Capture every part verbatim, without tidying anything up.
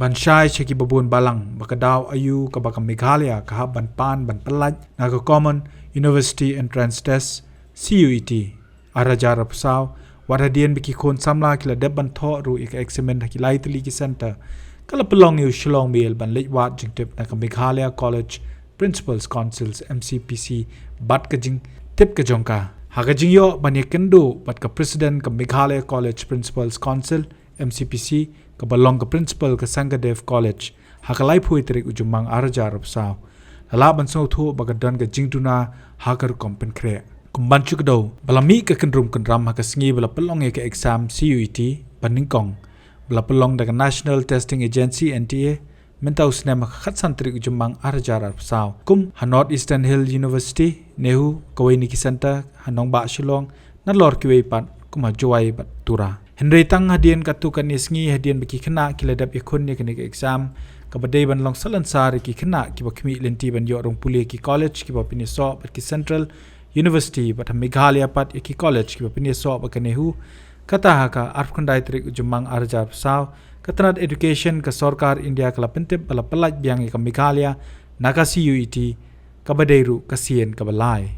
ban shai sha ki babun balang ba ka daw aïu kaba ka Meghalaya ka hap ban pan ban pyllait na ka Common University Entrance Test, C U E T, ar hajar arphew saw, wat hadien ba ki khun samla ki la dep ban thoh ruh ïa ka eksamin ha ki lai tylli ki centre, ka la pynlong ïa u Shillong Mail ban leit wad jingtip na ka Meghalaya College Principals Council, M C P C, bad ka jingtip ka jong ka. Ha ka jingïoh ban ïakynduh bad ka President ka Meghalaya College Principals Council, M C P C, kaba long ka Principal ka Sangadev College, ha ka laiphew tarik u Jymmang ar hajar arphew saw, la lah ban sngewthuh ba ka don ka jingduna ha ka rukom pynkhreh. Kum ban shu kdew, ba la mih ka kynrum kynram ha ka sngi ba la pynlong ïa ka exam C U E T ba nyngkong, ba la pynlong da ka National Testing Agency, N T A, mynta u snem ha ka khatsan tarik u Jymmang ar hajar arphew saw. Kum ha North Eastern Hill University, NEHU, kawei na ki centre ha nongbah Shillong, nalor kiwei pat kum ha Jowai bad Tura. Hynrei tang hadien katto katne sngi, hadien ba ki khynnah ki la dep ïakhun ïa kane ka exam, kaba dei ban long salonsar ïa ki khynnah kiba khmih lynti ban ïoh rung pule ki college kiba pynïasoh bad ki Central University, bad ha Meghalaya pat ïa ki college kiba pynïasoh bad ka NEHU, kata ha ka arphew khyndai tarik u Jymmang ar hajar arphew saw, ka tnat Education ka sorkar India ka la pyntip ba la pyllait biang ïa ka Meghalaya na ka C U E T, kaba dei ruh ka sien kaba lai.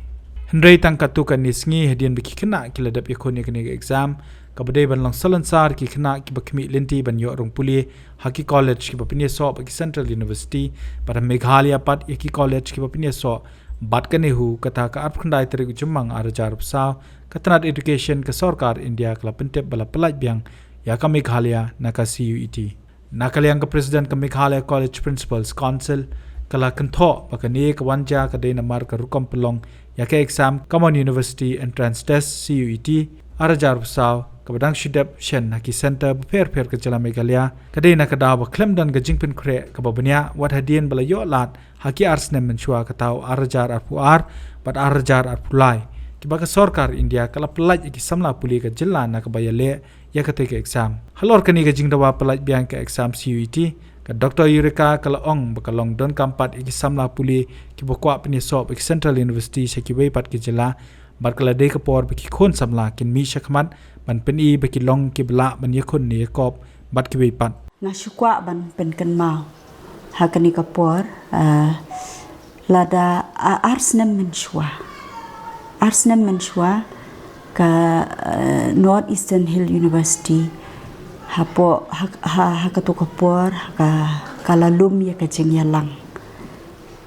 Hynrei tang katto katne sngi, hadien ba ki khynnah ki la dep ïakhun ïa kane ka exam, kaba dei ban long salonsar ki khynnah kiba khmih lynti ban ïoh rung pule ha ki college kiba pynïasoh bad ki Central University, bad ha Meghalaya pat ïa ki college kiba pynïasoh bad ka NEHU, kata ha ka arphew khyndai tarik u Jymmang ar hajar arphew saw, ka tnat Education ka sorkar India ka la pyntip ba la pyllait biang ïa ka Meghalaya na ka C U E T. Na ka liang ka President ka Meghalaya College Principals Council ka la kynthoh ba kane ka wan jia ka dei namar ka rukom pynlong ïa ka exam Common University Entrance Test, C U E T, ar hajar arphew saw, kaba dang shu dep shen ha ki centre bapher bapher ka jylla Meghalaya, ka dei na ka daw ba khlem don ka jingpynkhreh kaba bniah wat hadien ba la ïoh lad ha ki ar snem mynshuwa, kata u ar hajar arphew ar bad ar hajar arphew lai, kiba ka sorkar India ka la pyllait ïa ki samla pule ka jylla na kaba ïaleh ïa katei ka exam. Halor kane ka jingdawa pyllait biang ka exam C U E T, ka Doctor Eureka ka la ong ba ka long donkam pat ïa ki samla pule kiba kwah pynïasoh bad ki Central University sha kiwei pat ki jylla, bad ka la dei ka por ba ki khun samla kin mih shakhmat ban pyni ba ki long kiba lah ban ïakhun ne ïakop bad kiwei pat. Nga shu kwah ban pynkynmaw ha kane ka por, ah, lada, ah, ar snem mynshuwa. Ar snem mynshuwa ka, ah, North Eastern Hill University, hapoh, ha, ha, ha kato ka por, ha ka, ka la lum ïa ka jingïalang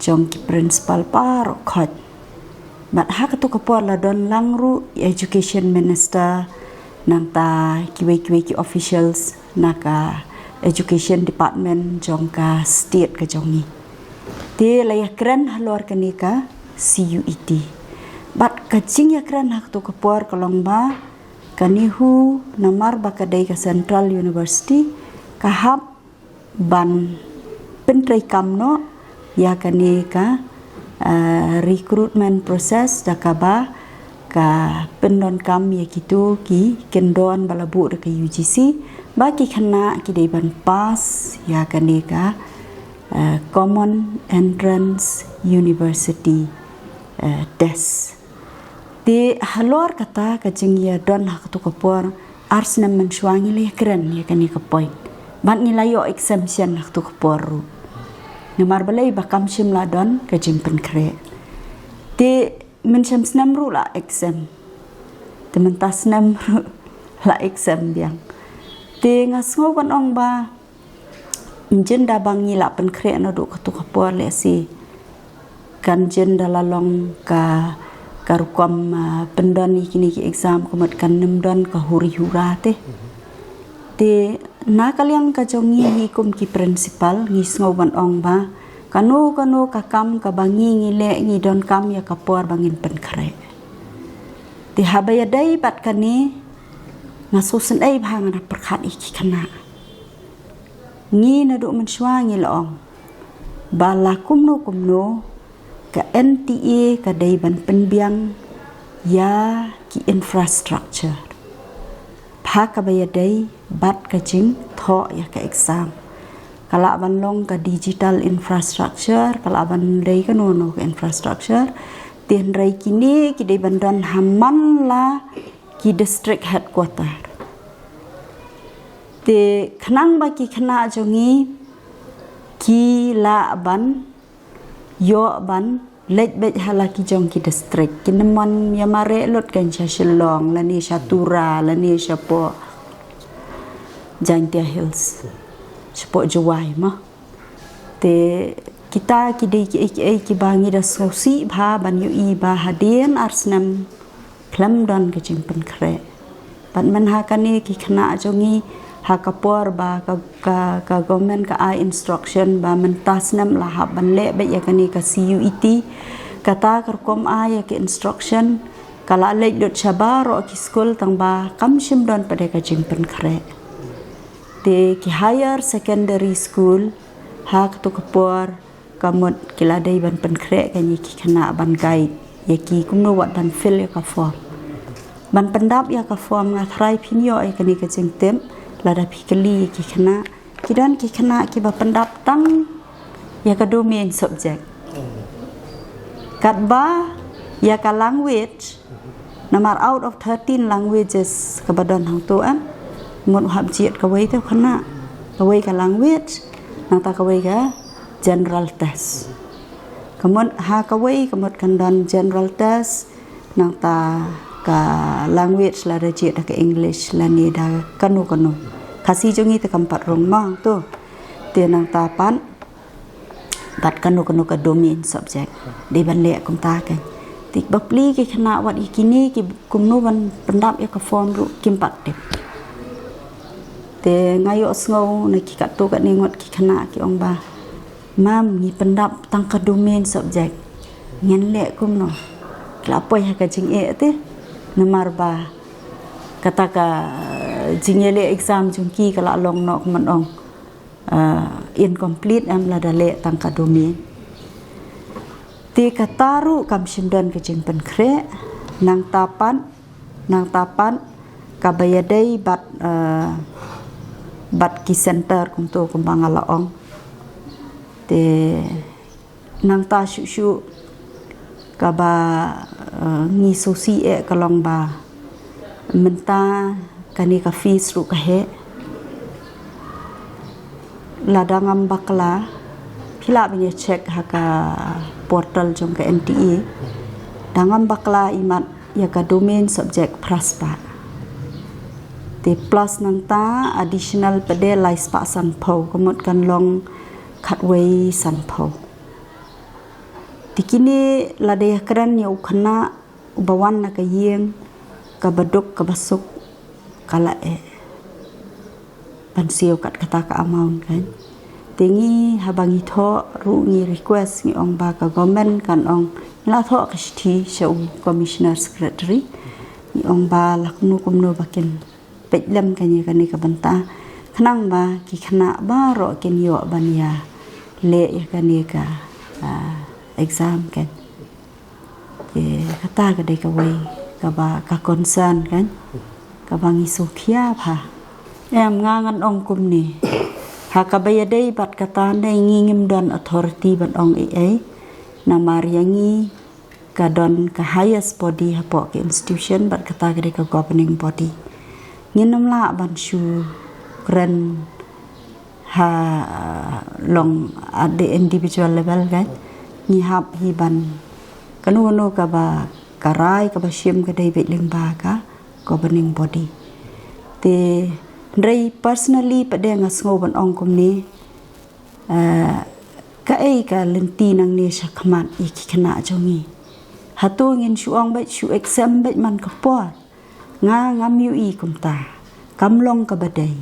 jong ki principal baroh khoit. Bad ha kato ka por la don lang ruh Education Minister, nangta kiwei kiwei ki officials na ka Education Department jong ka state ka jong ngi. Te la ïakren halor kane ka C U E T. Bad ka jingïakren ha kato ka por ka long ba ka NEHU, namar ba ka dei ka Central University, ka hap ban pyntreikam noh ïa kane ka, ah, recruitment process da kaba ka pyndonkam ïa kito ki kyndon ba la buh da ka U G C, ba ki khynnah ki dei ban pass ïa kane ka, ah, Common Entrance University, ah, Test. Te halor kata ka jingïadon ha kato ka por, ar snem mynshuwa ngi la ïakren ïa kane ka point. Bad ngi la ïoh exemption ha kato ka por ruh. Namar balei? Ba kam shym la don ka jingpynkhreh. Te mynshem snem ruh la exempt. Te mynta snem ruh la exempt biang. Te nga sngew ban ong ba ym jin da ba ngi la pynkhreh naduh kato ka por lehse kan jin da la long ka, ka rukom, ah, pyndon ïa kine ki exam, ka mut kan nym don ka huri hura te. Te na ka liang ka jong ngi, ngi kum ki principal, ngi sngew ban ong ba kano kano ka kam kaba ngi ngi leh, ngi donkam ïa ka por ba ngin pynkhreh. Te haba ïadei bad kane, nga sngewsynei bha, nga na pyrkhat ïa ki khynnah. Ngi naduh mynshuwa ngi la ong ba la kumno kumno ka N T A ka dei ban pynbiang ïa ki infrastructure. Bha kaba ïadei bad ka jingthoh ïa ka exam. Ka lah ban long ka digital infrastructure, ka lah ban dei kano kano ka infrastructure. Te hynrei kine ki dei ban don ha man la ki district headquarter. Te khnang ba ki khynnah jong ngi ki lah ban ïoh ban leit beit ha la ki jong ki district. Kin ym mon ïa mareh lut kan sha Shillong lane sha Tura lane shapoh Jaintia Hills, shapoh Jowai mo. Te kita ki dei kiei kiei kiba ngi da sngewsih bha ban ïohi ba hadien ar snem khlem don ka jingpynkhreh. Bad mynha kane ki khynnah jong ngi, ha ka por ba ka, ka, ka government ka ai instruction ba mynta snem la hap ban leh beit ïa kane ka C U E T, kata ka rukom ai ïa ka instruction ka la leit lut sha baroh ki skul, tang ba kam shym don pat de ka jingpynkhreh. Te ki higher secondary school, ha kato ka por ka mut ki la dei ban pynkhreh kane ki khynnah ban guide ïa ki kumno wat ban fill ïa ka form. Ban pyndap ïa ka form, nga tharai phin ïoh ïa kane ka jingtip lada phi kylli ïa ki khynnah. Ki don ki khynnah kiba pyndap tang ïa ka domain subject. Katba ïa ka language, namar out of thirteen languages kaba don hangto, em, mut u hap jied kawei te u khynnah, kawei ka language, nangta kawei ka general test. Ka mut ha kawei ka mut kan don general test, nangta ka language lada jied da ka English lane da kano kano. Khasi jong ngi te kam pat rung mo hangto. Te nangta pat, pat kano kano ka domain subject dei ban leh kumta kan. Te bapli ki khynnah wat ïa kine ki kumno ban pyndap ïa ka form ruh kim pat tip. Te nga ïohsngew na ki katto katne ngut ki khynnah ki ong ba, "Mam, ngi pyndap tang ka domain subject, ngin leh kumno? Ki la poi ha ka jingeh te, namar ba kata ka jingïaleh exam jong ki ka la long noh kumno ong, ah, incomplete, em, lada leh tang ka domain." Te kata ruh kam shym don ka jingpynkhreh. Nangta pat, nangta pat kaba ïadei bad, ah, bad ki center kumto kumba nga la ong. Te nangta shuh shuh kaba, eh, ngi sngewsih eh ka long ba mynta kane ka fees ruh ka heh. Lada ngam bakla, phi lah ban ïa check ha ka portal jong ka N T A. Da ngam bakla imat ïa ka domain subject phra spah. Te plus nangta additional pat de lai spah sanphew, ka mut kan long khatwei sanphew. Te kine lada ïa kren ïa u khynnah uba wan na ka ïing kaba duk kaba suk, ka la eh ban siew kat kata ka amount kan. Te ngi haba ngi thoh ruh ngi request, ngi ong ba ka government kan ong, ngi la thoh ka shithi sha u commissioner secretary, ngi ong ba la kumno kumno ba kin peit lem kane, kane ka bynta, khnang ba ki khynnah baroh kin ïoh ban ïaleh ïa kane ka, ah, exam kan. Te kata ka dei kawei kaba ka concern kan, kaba ngi sngewkhia bha. Em, nga ngan ong kumne, ha kaba ïadei bad kata ne ngi ngim don authority ban ong ei ei. Namar ïa ngi ka don ka highest body hapoh ka institution bad kata ka dei ka governing body. Ngin ym lah ban shu kren ha long at the individual level kan. Ngi hap hi ban, kano kano kaba ka rai kaba shim ka dei beit lyngba ka governing body. Te hynrei personally pat de nga sngew ban ong kumne, eh, kaei ka lynti nangne shakhmat ïa ki khynnah jong ngi? Hato ngin shu ong beit shu exam beit man ka por? Nga ngam ïohi kumta. Kam long kaba dei.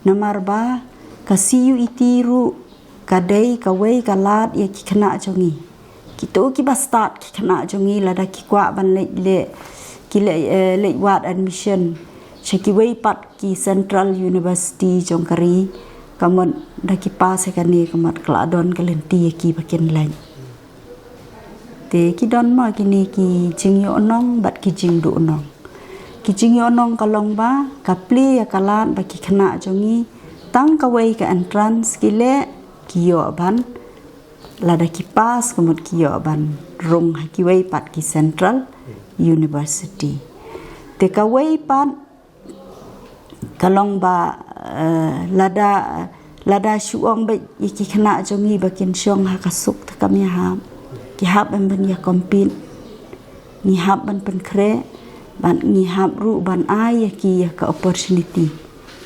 Namar ba ka C U E T ruh ka dei kawei ka lad ïa ki khynnah jong ngi. Kito kiba stad ki khynnah jong ngi lada ki kwah ban leit leh, ki leit, eh, leit wad admission sha kiwei pat ki central university jong ka ri, ka mut da ki pass ïa kane ka mut ka la don ka lynti ïa ki ba kin leit. Te ki don ma kine ki jingïohnong bad ki jingduhnong. Ki jingïohnong ka long ba ka plie ïa ka lad ba ki khynnah jong ngi tang kawei ka entrance ki leh, ki ïoh ban, lada ki pass ka mut ki ïoh ban rung ha kiwei pat ki central university. Te kawei pat ka long ba, eh, lada, eh, Lada shu ong beit ïa ki khynnah jong ngi ba kin shong ha ka suk te kam ïahap. Ki hap em ban ïa compete. Ngi hap ban pynkhreh, bad ngi hap ruh ban ai ïa ki ïa ka opportunity,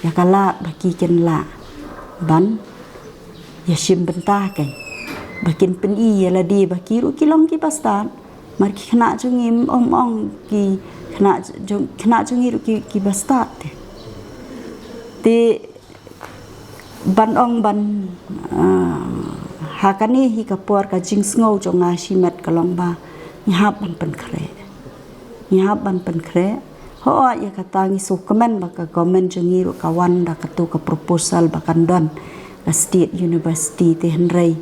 ïa ka lad ba ki kin lah ban ïa shim bynta kein, ba kin pyni ïa lade ba ki ruh ki long ki bastad. Mar ki khynnah jong ngi, ym ong ki khynnah jong, khynnah jong ngi ruh ki, ki bastad te. Te ban ong ban, ah, ha kane hi ka por, ka jingsngew jong nga shimet ka long ba ngi hap ban pynkhreh. Ngi hap ban pynkhreh. Hooid, ïa kata ngi sngewkmen ba ka government jong ngi ruh ka wan da katu ka proposal ba kan don ka state university te, hynrei,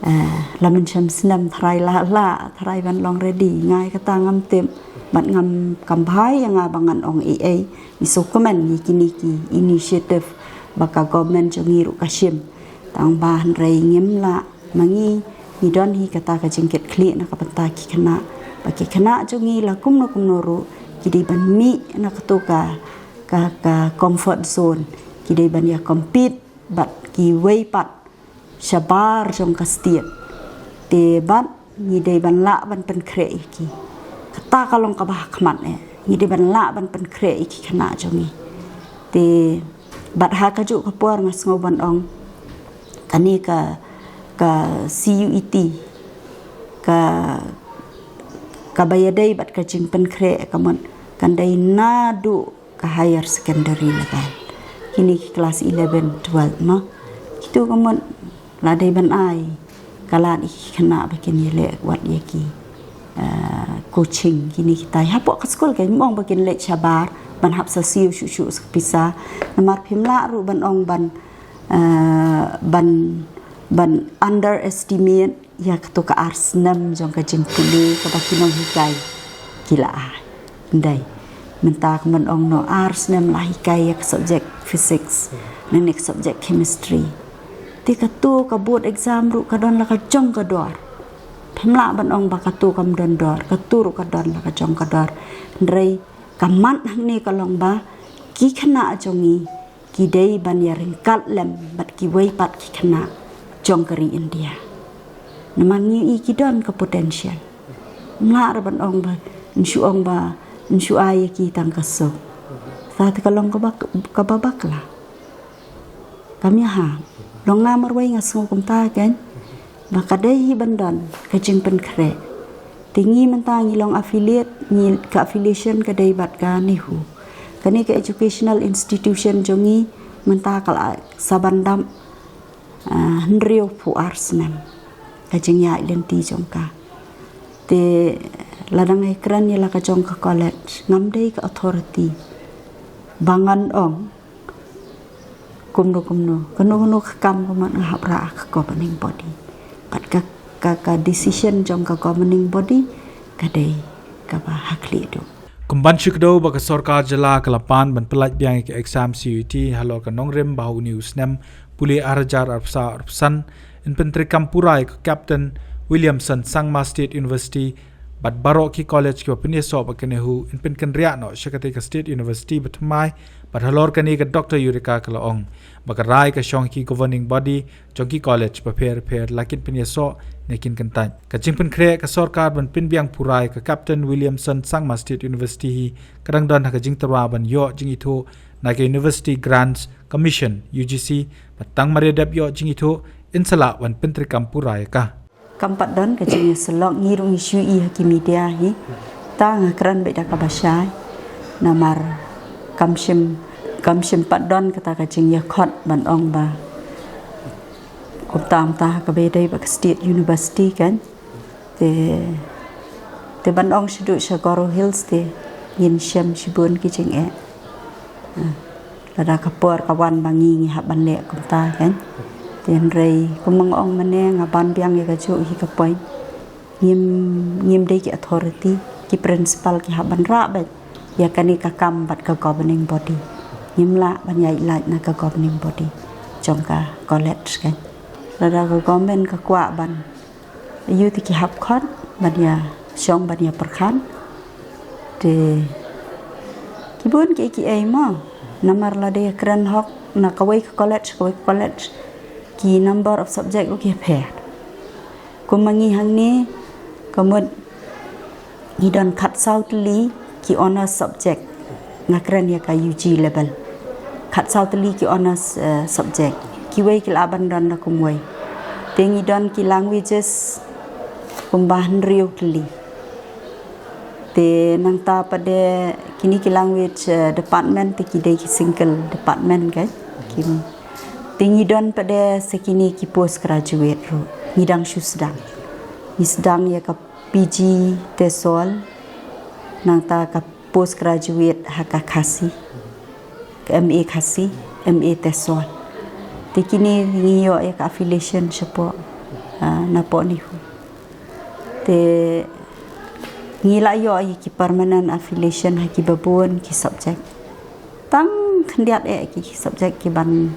eh, la mynshem snem tharai la, la tharai ban long ready. Nga ïa kata ngam tip, bad ngam, kam bha ïa nga ba ngan ong ei ei. Ngi sngewkmen ïa kine ki initiative ba ka government jong ngi ruh ka shim. Tang ba hynrei ngim lah, ma ngi, ngi don hi kata ka jingkitkhlieh na ka bynta ki khynnah, ba ki khynnah jong ngi la kumno kumno ruh ki dei ban mih na katu ka, ka, ka comfort zone, ki dei ban ïa compete bad kiwei pat shabar jong ka state. Te bad ngi dei ban lah ban pynkhreh ïa ki. Kata ka long kaba ha khmat eh. Ngi dei ban lah ban pynkhreh ïa ki khynnah jong ngi. Te bad ha kajuh ka por nga sngew ban ong, kane ka, ka C U E T, ka, kaba ïadei bad ka jingpynkhreh, ka mut kan dei naduh ka higher secondary level. Kine ki class eleven, twelve mo. Kitu ka mut la dei ban ai ka lad ïa ki khynnah ba kin ïaleh wat ïa ki, eh, coaching kine kita. Hapoh ka skul kein, ym ong ba kin leit shabar ban hap sa siew shuh shuh sa ka pisa. Namar phim lah ruh ban ong ban, eh, ban, ban underestimate ïa katu ka ar snem jong ka jingpule kaba ki nonghikai ki la ai. Ndai. Mynta ka mut ong no ar snem la hikai ïa ka subject physics, ne ne ka subject chemistry. Te katu ka board exam ruh ka don la ka jong ka dor. Phim lah ban ong ba katu kam don dor, katu ruh ka don la ka jong ka dor. Hynrei ka mat hangne ka long ba ki khynnah jong ngi ki dei ban ïa ryngkat lem bad kiwei pat ki khynnah jong ka ri India. Namar ngi i ki don ka potential. Ym lah ruh ban ong ba, yn shu ong ba, yn shu ai ïa ki tang ka suk. Sa te ka long kaba, kaba bakla. Kam ïahap. Long nga marwei nga sngew kumta kein. Ba ka dei hi ban don ka jingpynkhreh. Te ngi mynta ngi long affiliate, ngi ka affiliation ka dei bad ka NEHU. Kane ka educational institution jong ngi mynta ka la sa ban dap, ah, hynriewphew ar snem ka jingïaid lynti jong ka. Te lada ngi kren ïa la ka jong ka college, ngam dei ka authority ba ngan ong kumno kumno, kano kano ka kam ka mut nga hap rah ka governing body. Bad ka, ka, ka decision jong ka governing body ka dei kaba ha khlieh duh. Kum ban shu kdew ba ka sorkar jylla ka la pan ban pyllait biang ïa ka exam C U E T halor ka nongrim ba ha une u snem pule ar hajar arphew saw arphew san, yn pyntreikam pura ïa ka Captain Williamson Sangma State University bad baroh ki college kiba pynïasoh bad ka NEHU yn pynkynriah noh sha katei ka State University ba thymmai. Bad halor kane ka Doctor Yurika ka la ong ba ka rai ka shong ha ki governing body jong ki college bapher bapher la kin pynïasoh ne kin kyntait. Ka jingpynkhreh ka sorkar ban pynbiang pura ïa ka Captain Williamson Sangma State University hi ka dang don ha ka jingtyrwa ban ïoh jingithuh na ka University Grants Commission, U G C, bad tang mar ïa dep ïoh jingithuh yn sa lah ban pyntreikam pura ïa ka. Kam pat don ka jingïasyllok, ngi ruh ngi shu i ha ki media hi. Tang ha kren beit da kaba shai. Namar kam shym, kam shym pat don kata ka jingïakhot ban ong ba kumta kumta ha kaba ïadei bad ka State University kein. Te, te ban ong shaduh sha Garo Hills te ngin shem shibun ki jingeh. Ah, lada ka por ka wan ba ngi ngi hap ban leh kumta kein. Te hynrei kum nga ong mynne nga ban biang ïa kajuh hi ka point. Ngim, ngim dei ki authority, ki principal ki hap ban rah beit ïa kane ka kam bad ka governing body. Ngim lah ban ïaid lait na ka governing body jong ka college kein. Lada ka government ka kwah ban ïoh te ki hap khot ban ïa shong ban ïa pyrkhat. Te ki bun kiei kiei mo, namar lada ïa kren hok Na kawei ka college, kawei ka college, ki number of subject ruh ki pher. Kum ma ngi hangne, ka mut ngi don khatsaw tylli ki honours subject. Nga kren ïa ka U G level. Khatsaw tylli ki honours, eh, subject. Kiwei ki lah ban don da kumwei. Te ngi don ki languages kumba hynriew tylli. Te nangta pat de kine ki language, eh, department te ki dei ki single department, kan. Ki, te ngi don pat de sa kine ki postgraduate ruh. Ngi dang shu sdang. Ngi sdang ïa ka P G TESOL, nangta ka postgraduate ha ka Khasi, ka M A Khasi, M A TESOL. Te kine ngi ïoh ïa ka affiliation shapoh, ah, napoh NEHU. Te ngi lah ïoh ïa ki permanent affiliation ha kiba bun ki subject. Tang khyndiat eh ki subject kiban,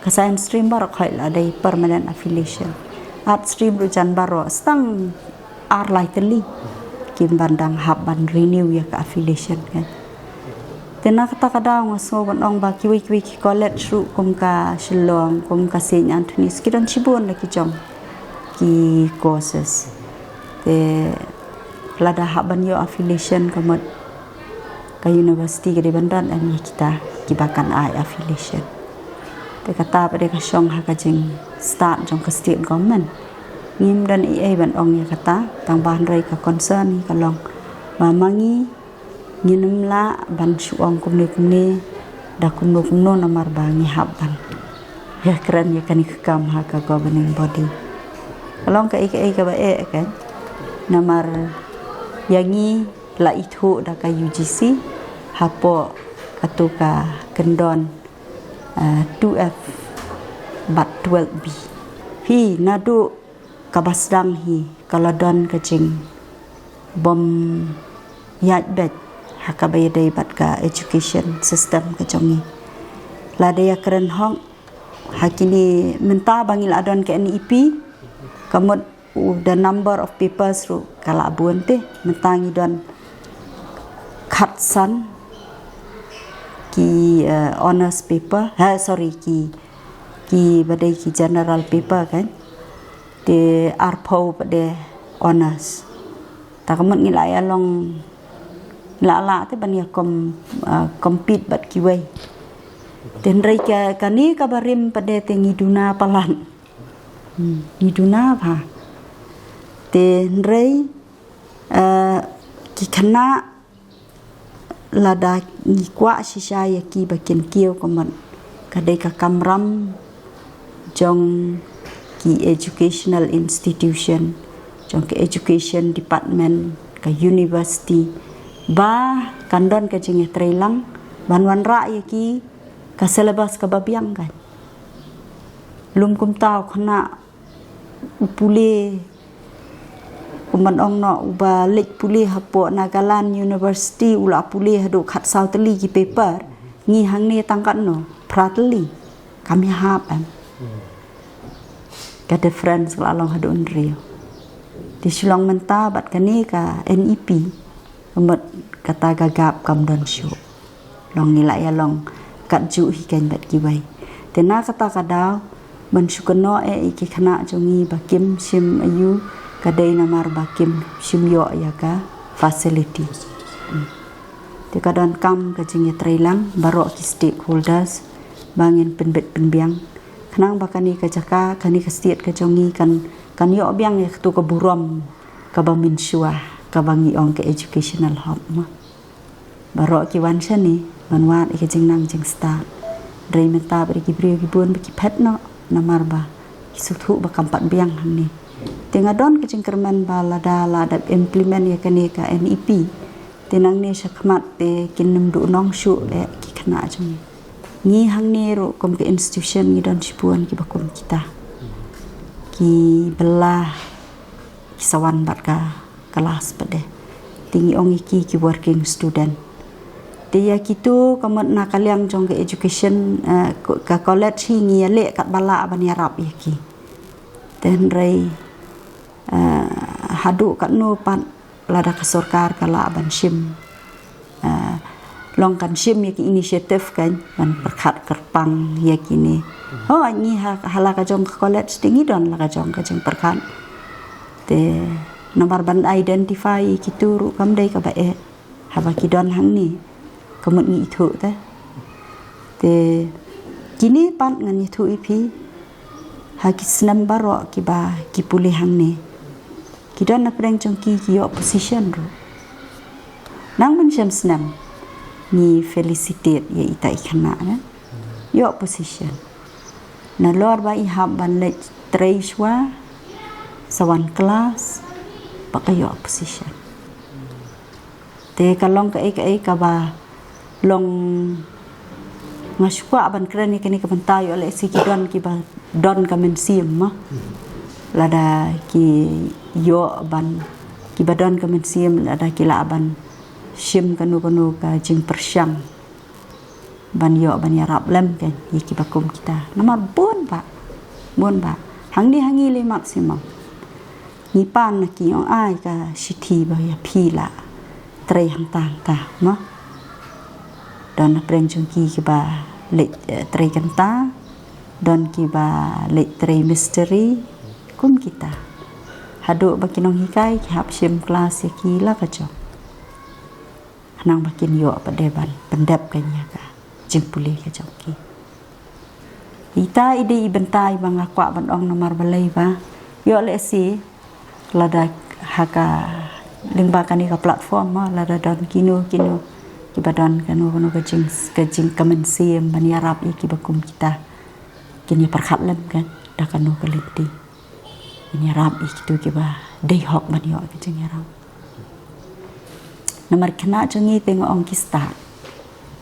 ka science stream baroh khoit la dei permanent affiliation. Art stream ruh jan baroh, sa tang ar lai tylli kiban dang hap ban renew ïa ka affiliation, kan. Te na kata ka daw nga sngew ban ong ba kiwei kiwei ki college ruh kum ka Shillong, kum ka Saint Anthony's, ki don shibun la ki jong ki courses. Te lada hap ban ïoh affiliation, ka mut ka university ka dei ban don em ïa kita kiba kan ai affiliation. Te kata pat de ka shong ha ka jingstad jong ka state government. Ngim don ei ei ban ong ïa kata, tang ba hynrei ka concern hi ka long ba ma ngi ngin ym lah ban shu ong kumne kumne da kumno kumno namar ba ngi hap ban ïakren ïa kane ka kam ha ka governing body. Ka long kaei kaei kaba eh, kan. Namar ïa ngi la ithuh da ka U G C hapoh katu ka kyndon, eh, two F bad twelve B. Hi naduh kaba sdang hi ka la don ka jingbym ïaid beit ha kaba ïadei bad ka education system ka jong ngi. Lada ïakren hok ha kine mynta ba ngi la don ka N E P, ka mut u, the number of papers ruh ka la bun te. Mynta ngi don khatsan ki, eh, honours paper, ha, sorry, ki, kiba dei ki general paper, kan. Te arphew pat de honours. Ta ka mut ngi la ïa long, la lah te ban ïa com-, ah, compete bad kiwei. Te hynrei ka, kane kaba rim pat de te ngi duna palat. Hmm, ngi duna bha. Te hynrei, eh, ki khynnah lada ngi kwah shisha ïa ki ba kin kiew, ka mut ka dei ka kamram jong ki educational institution, jong ki education department, ka university, ba kan don ka jingïatreilang ban wanrah ïa ki ka syllabus kaba biang, kan. Lum kumta u khynnah u pule, kumban ong noh, uba leit pule hapoh Nagaland University u la pule haduh khatsaw tylli ki paper, ngi hangne tang katno, phra tylli. Kam ïahap em. Ka difference ka la long haduh hynriew. Te shu long mynta bad kane ka N E P, ka mut kata ka gap kam don shuh. Long ngi la ïa long katjuh hi, kan, bad kiwei. Te na kata ka daw ban shu kynnoh eh ïa ki khynnah jong ngi ba kim shym aiu, ka dei namar ba kim shym ïoh ïa ka facility. Hmm. Te ka donkam ka jingïatreilang baroh ki stakeholders ba ngin pynbit pynbiang khnang ba kane ka jaka, kane ka state ka jong ngi kan, kan ïoh biang ïa katu ka burom kaba mynshuwa kaba ngi ong ka educational hub, mo. Baroh ki wan shane ban wad ïa ka jingnang jingstad. Hynrei mynta ba dei ki briew ki bun ba ki phet noh namar ba ki sngewthuh ba kam pat biang hangne. Te nga don ka jingkyrmen ba lada la dep implement ïa kane ka N E P, te nangne shakhmat te kin nym duh nong shuh eh ki khynnah jong ngi. Ngi hangne ruh kum ka institution ngi don shibun kiba kum kita, kiba la ki sa wan bad ka klas pat de. Te ngi ong ïa ki ki working student. Te ïa kitu ka mut na ka liang jong ka education, eh, ko-, ka college hi ngi ïaleh katba lah ban ïarap ïa ki. Te hynrei, eh, haduh katno pat lada ka sorkar ka lah ban shim, eh, long kan shim ïa ki initiative kan ban pyrkhat kyrpang ïa kine. Oh, ngi ha, ha la ka jong ka college te ngi don la ka jong ka jingpyrkhat. Te namar ban identify ïa kitu ruh kam dei kaba eh. Haba ki don hangne ka mut ngi ithuh te. Te kine pat ngan ithuh ïa phi ha ki snem baroh kiba ki pule hangne. Ki don na pdeng jong ki ki ïoh position ruh. Nang mynshem snem ngi felicitate ïa ita i khynnah, eh. Ïoh position. Nalor ba i hap ban leit trei shuwa sa wan klas ba ka ïoh position. Te ka long kaei kaei kaba long nga shu kwah ban kren ïa kane ka bynta, ïoh lehse ki don kiba don ka mynsiem mo. Lada ki ïoh ban, kiba don ka mynsiem lada ki lah ban shim kano kano ka jingpyrshang ban ïoh ban ïarap lem kan ïa kiba kum kita. Namar bun bah, bun bah. Hangne ha ngi lei map simam. Ngi pan na ki ong ai ka shithi ba ïa phi la trei hangta hangta mo. Don na pdeng jong ki kiba leit, eh, trei kynta, don kiba leit trei mistri kum kita. Haduh ba ki nonghikai ki hap shim klas ïa ki la ka jong. Khnang ba kin ïoh pat de ban pyndep ka ïa ka jingpule ka jong ki. Ita i dei i bynta iba nga kwah ban ong namar balei ba ïoh lehse lada ha ka lyngba kane ka platform mo, lada don kino kino kiba don kano kano ka jing, ka jing ka mynsiem ban ïarap ïa kiba kum kita, kin ïa pyrkhat lem kan da kano ka lynti. Kin ïarap ïa kitu kiba dei hok ban ïoh ka jingïarap. Namar khynnah jong ngi te nga ong ki stad.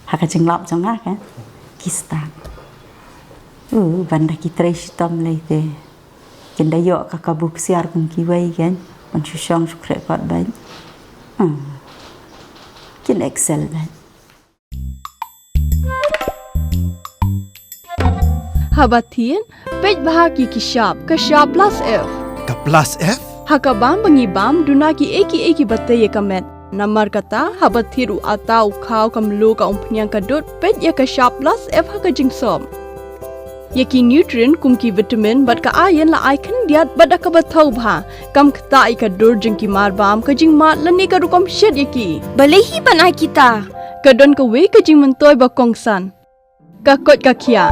Ha ka jinglap jong nga kan ki stad. Uh, ban da ki trei shitom lei te kin da ïoh ka kabu ksiar kum kiwei kan. Ban shu shong shu khreh kot ban. Hmm. Kin excel ban. Haba thied, peit bha ki ki shap, ka shap plus F. Ka plus F? Ha ka bam ba ngi bam, duna ki ei ki ei kiba tei ïa ka met. Namar kata, haba thied u atta u khaw ka mluh ka umphniang ka dud, peit ïa ka shap plus F ha ka jingsop. Ïa ki nutrient kum ki vitamin bad ka iron la ai khyndiat bad da kaba thaw bha. Kam ktah ïa ka dur jong ki mar bam, ka jingmad lane ka rukom shet ïa ki. Balei hi ban ai kita? Ka don kawei ka jingmyntoi ba kongsan. Ka koit ka khiah.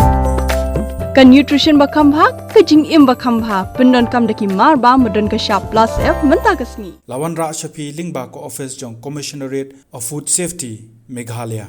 Ka nutrition ba kham bha, ka jingim ba kham bha. Pyndonkam da ki mar bam ba don ka shap plus F mynta ka sngi. La wanrah sha phi lyngba ka office jong Commissionerate of Food Safety, Meghalaya.